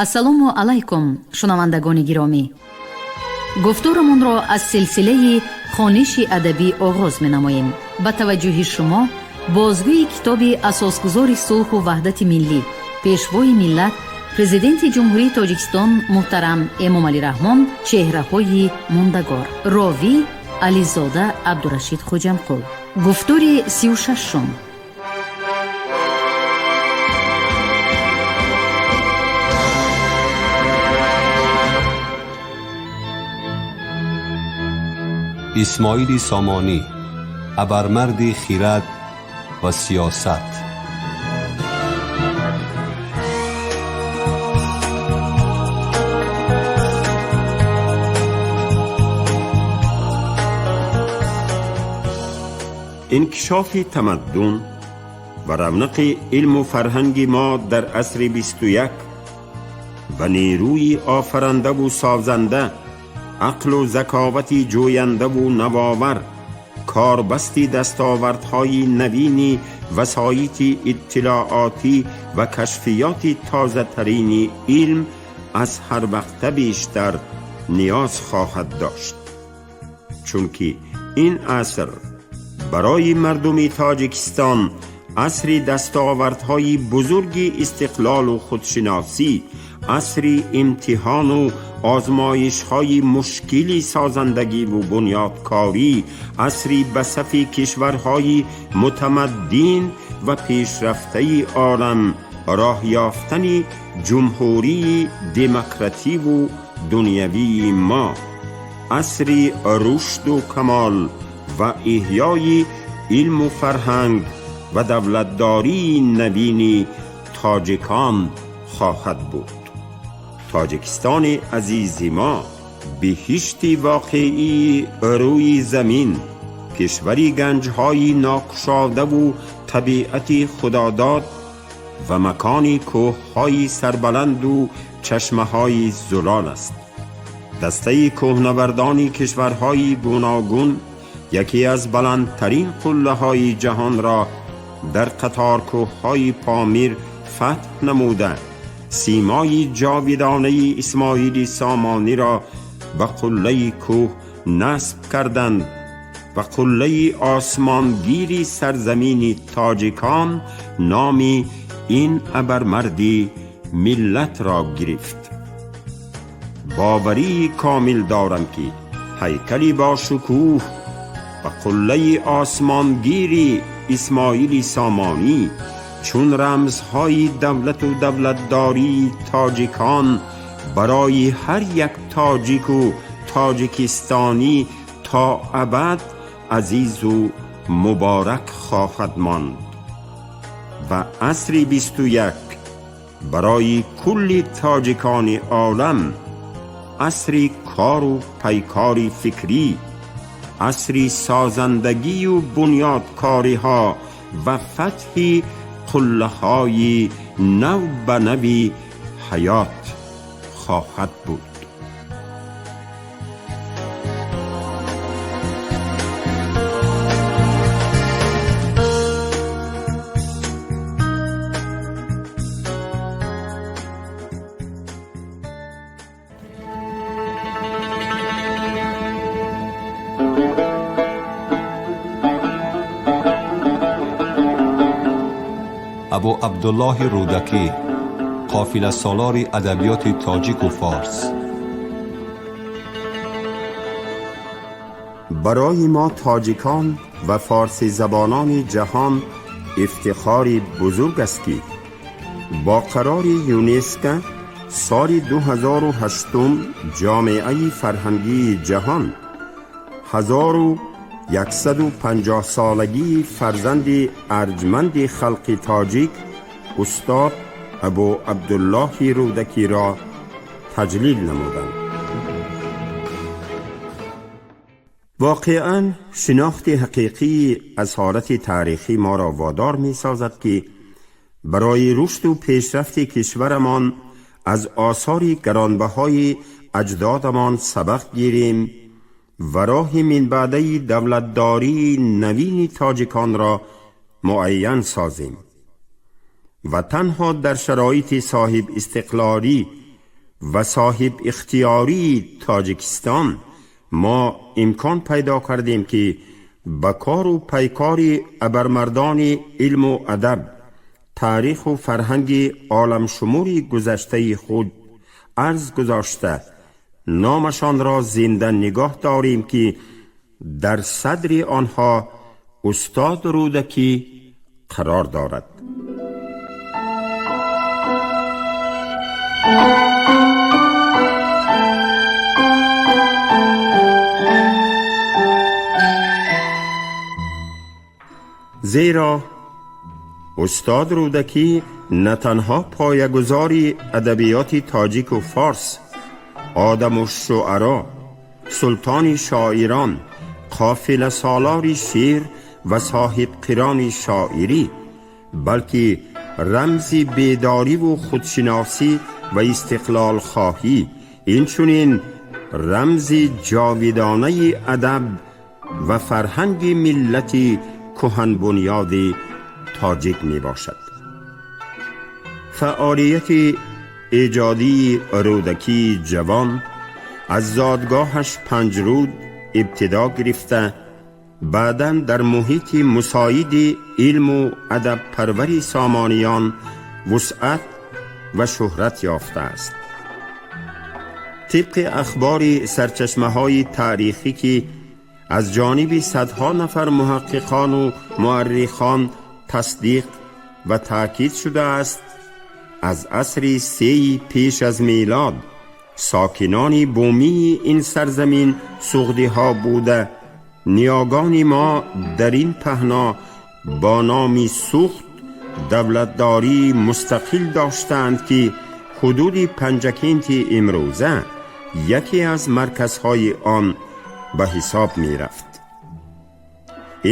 Ассалому алайкум, шунавандагони гиромӣ. Гуфторамонро аз силсилаи хониши адабӣ оғоз менамоем. Ба таваҷҷӯҳи шумо бозгӯи китоби асосгузори сулҳу ваҳдати миллӣ, пешвои миллат, Президенти Ҷумҳурии Тоҷикистон муҳтарам Эмомалӣ Раҳмон «Чеҳраҳои мондагор». Ровӣ Ализода Абдурашид Хоҷамқул. Гуфтори 36-ум. Исмоили Сомонӣ, абармарди хирад ва сиёсат. Инкишофи тамаддун ва равнақи илму фарҳанги мо дар асри 21 ва нерӯи офарандаву созанда, ақлу заковати ҷӯяндаву навовар, корбасти дастовардҳои навини васоити иттилоотӣ ва кашфиёти тозатарини илм аз ҳар вақта бештар ниёз хоҳад дошт, чунки ин аср барои мардуми Тоҷикистон асри дастовардҳои бузурги истиқлолу худшиносӣ, асри имтиҳону озмоишҳои мушкили созандагиву бунёдкорӣ, асри ба сафи кишварҳои мутамаддин ва пешрафтаи олам роҳ ёфтани ҷумҳурии демокративу дунявии мо, асри рушду камол ва эҳёи илму фарҳанг ва давлатдории навини тоҷикон хоҳад буд. Тоҷикистони азизи мо, биҳишти воқеии рӯи замин, кишвари ганҷҳои нокушодаву табиати худодод ва макони кӯҳҳои сарбаланду чашмаҳои зулол аст. Дастаи кӯҳнавардони кишварҳои гуногун яке аз баландтарин қуллаҳои ҷаҳонро дар қаторкӯҳҳои Помир фатҳ намуда, симои ҷовидонаи Исмоили Сомониро ба қуллаи кӯҳ насб карданд ва қуллаи осмонгири сарзамини тоҷикон номи ин абармарди миллатро гирифт. Боварии комил дорам, ки ҳайкали бошукӯҳ ва қуллаи осмонгири Исмоили Сомонӣ чун рамзҳои давлату давлатдории тоҷикон барои ҳар як тоҷику тоҷикистонӣ то абад азизу муборак хоҳад монд ва асри 21 барои кулли тоҷикони олам асри кору пайкори фикрӣ, асри созандагию бунёдкориҳо ва фатҳи қуллаҳои нав ба нави ҳаёт хоҳад буд. Абу Абдуллоҳи Рӯдакӣ, қофиласолори адабиёти тоҷику форс. Барои мо тоҷикон ва форсизабонони ҷаҳон ифтихори бузург аст, ки бо қарори ЮНЕСКО соли 2008 ҷомеаи фарҳангии ҷаҳон 1150-солагии фарзанди арҷманди халқи тоҷик, устод Абу Абдуллоҳи Рӯдакиро таҷлил намуданд. Воқеан, шинохти ҳақиқии асорати таърихӣ моро водор месозад, ки барои рушду пешрафти кишварамон аз осори гаронбаҳои аҷдодамон сабақ гирем ва роҳи минбаъдаи давлатдории навини тоҷиконро муайян созем ва танҳо дар шароити соҳибистиқлолӣ. ва соҳибихтиёрии Тоҷикистон мо имкон пайдо кардем, ки ба кору пайкори абармардони илму адаб, таъриху фарҳанги оламшумури гузаштаи худ арз гузошта, номашонро зинда нигоҳ дорем, ки дар садри онҳо устод Рӯдакӣ қарор дорад. Зеро устод Рӯдакӣ на танҳо поягузори адабиёти тоҷику форс, одаму шуаро, султони шоирон, қофиласолори шеър ва соҳибқирони шоирӣ, балки рамзи бедориву худшиносӣ ва истиқлолхоҳӣ, инчунин рамзи ҷовидонаи адаб ва фарҳанги миллати кӯҳанбунёди тоҷик мебошад. Фаъолияти эҷодии Рӯдакии ҷавон аз зодгоҳаш Панҷруд ибтидо гирифта, баъдан дар муҳити мусоиди илму адабпарвари Сомониён вусъат ва шӯҳрат ёфтааст. Тибқи ахбори сарчашмаҳои таърихӣ, ки аз ҷониби садҳо нафар муҳаққиқону муаррихон тасдиқ ва таъкид шудааст, аз асри сеи пеш аз мелод сокинони бумии ин сарзамин суғдиҳо буда, ниёгони мо дар ин паҳно бо номи Сухт давлатдории мустақил доштаанд, ки ҳудуди Панҷакенти имрӯза яке аз марказҳои он ба ҳисоб мерафт.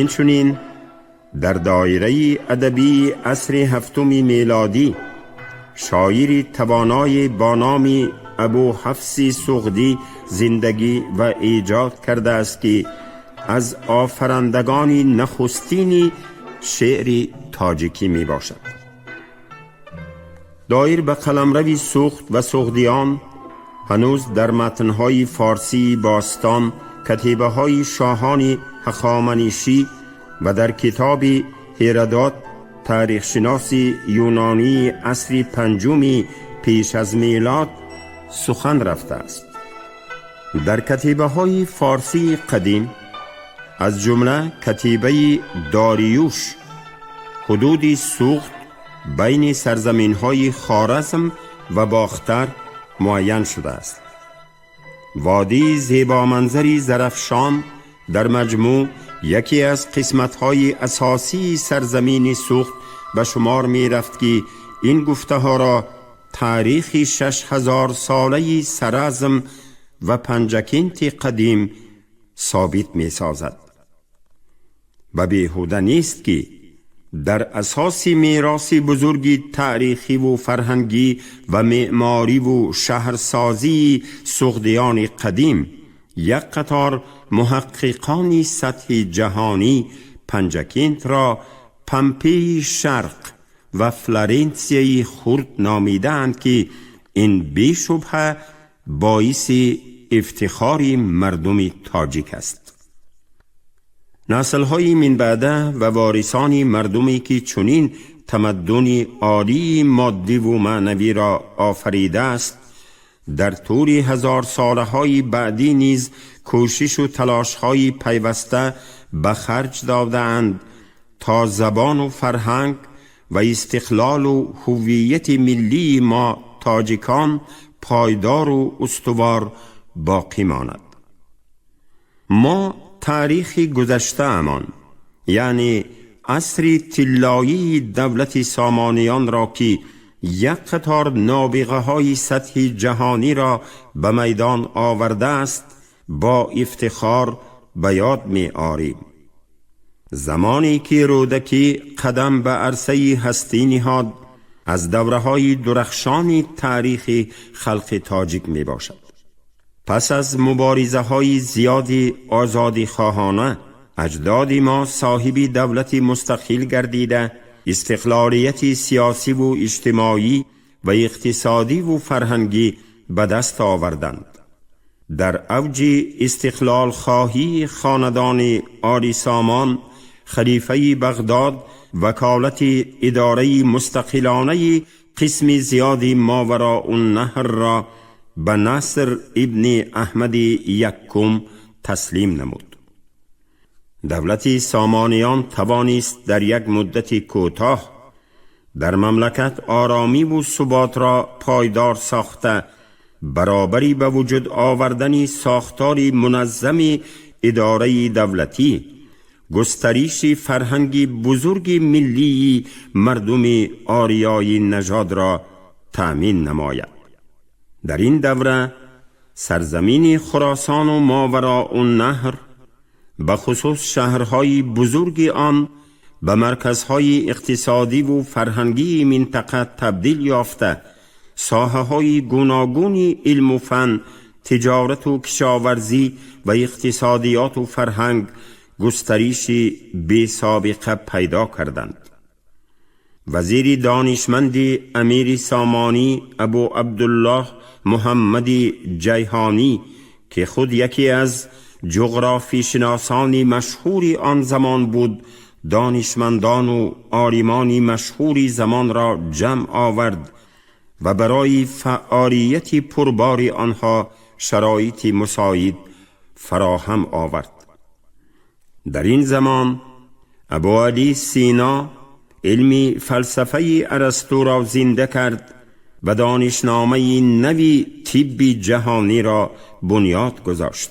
Инчунин дар доираи адабии асри ҳафтуми мелодӣ шоири тавоное бо номи Абу Ҳафси Суғдӣ зиндагӣ ва эҷод кардааст, ки аз офарандагони нахустини шеъри тоҷикӣ мебошад. Доир ба қаламрави Сухт ва суғдиён ҳанӯз дар матнҳои форсии бостон, катибаҳои шоҳони ҳахоманишӣ ва дар китоби Ҳерадот, таърихшиноси юнонии асри панҷуми пеш аз мелод, сухан рафтааст. Дар катибаҳои форсии қадим, аз ҷумла катибаи Дориюш, ҳудуди Суғд байни сарзаминҳои Хоразм ва Бохтар муайян шудааст. Водии зебоманзари Зарафшон дар маҷмӯъ яке аз қисматҳои асосии сарзамини Суғд ба шумор мерафт, ки ин гуфтаҳоро таърихи 6000-солаи Саразм ва Панҷакенти қадим собит месозад. Ва беҳуда нест, ки дар асоси мероси бузурги таърихиву фарҳангӣ ва меъмориву шаҳрсозии суғдиёни қадим як қатор муҳаққиқони сатҳи ҷаҳонӣ Панҷакентро Помпеи Шарқ ва Флоренсияи хурд номидаанд, ки ин бешубҳа боиси ифтихори мардуми тоҷик аст. Наслҳои минбаъда ва ворисони мардуме, ки чунин тамаддуни олии моддиву маънавиро офаридааст, дар тӯли ҳазорсолаҳои баъдӣ низ кӯшишу талошҳои пайваста ба харҷ додаанд, то забону фарҳанг ва истиқлолу ҳуввияти миллии мо тоҷикон пойдору устувор боқӣ монад. Мо таърихи гузаштаамон, яъне асри тиллоии давлати Сомониёнро, ки як қатор нобиғаҳои сатҳи ҷаҳониро ба майдон овардааст, бо ифтихор ба ёд меорем. Замоне ки Рӯдакӣ қадам ба арсаи ҳастӣ ниҳод, аз давраҳои дурахшони таърихи халқи тоҷик мебошад. Пас аз муборизаҳои зиёди озодихоҳона аҷдоди мо соҳиби давлати мустақил гардида, истиқлолияти сиёсиву иҷтимоӣ ва иқтисодиву фарҳангӣ به دست آوردند. در اوج استقلال خواهی خاندان آل سامان، خلیفه بغداد وکالت اداره مستقلانه قسم زیادی ماوراء النهر را به نصر ابن احمد یکم تسلیم نمود. دولت سامانیان توانست در یک مدت کوتاه در مملکت آرامی و ثبات را پایدار ساخته، برابری به وجود آوردن ساختار منظم اداره دولتی، گسترش فرهنگ بزرگ ملی مردم آریای نژاد را تأمین نماید. در این دوره سرزمین خراسان و ماوراء النهر، به خصوص شهرهای بزرگ آن، به مرکزهای اقتصادی و فرهنگی منطقه تبدیل یافته، ساحه های گوناگون علم و فن، تجارت و کشاورزی و اقتصادیات و فرهنگ گسترش بی سابقه پیدا کردند. وزیر دانشمند امیر سامانی، ابو عبدالله محمد جیهانی، که خود یکی از جغرافی شناسان مشهور آن زمان بود، دانشمندان و عالمان مشهور زمان را جمع آورد و برای فعالیت پربار آنها شرایط مساعد فراهم آورد. در این زمان ابو علی سینا علم فلسفه ارسطو را زنده کرد و دانشنامه نوی طب جهانی را بنیاد گذاشت.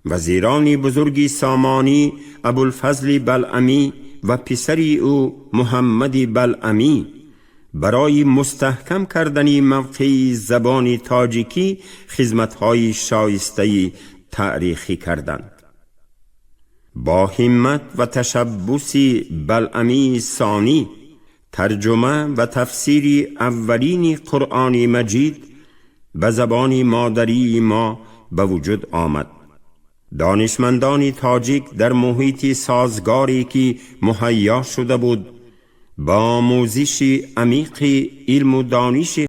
وزیران بزرگ سامانی، ابوالفضل بلعمی و پسر او محمد بلعمی، برای مستحکم کردن موقع زبان تاجیکی خدمتهای شایسته تاریخی کردند. با همت و تشبث بلعمی ثانی، ترجمه و تفسیر اولین قرآن مجید به زبان مادری ما به وجود آمد. دانشمندان تاجیک در محیط سازگاری که مهیا شده بود، با آموزش عمیق علم و دانش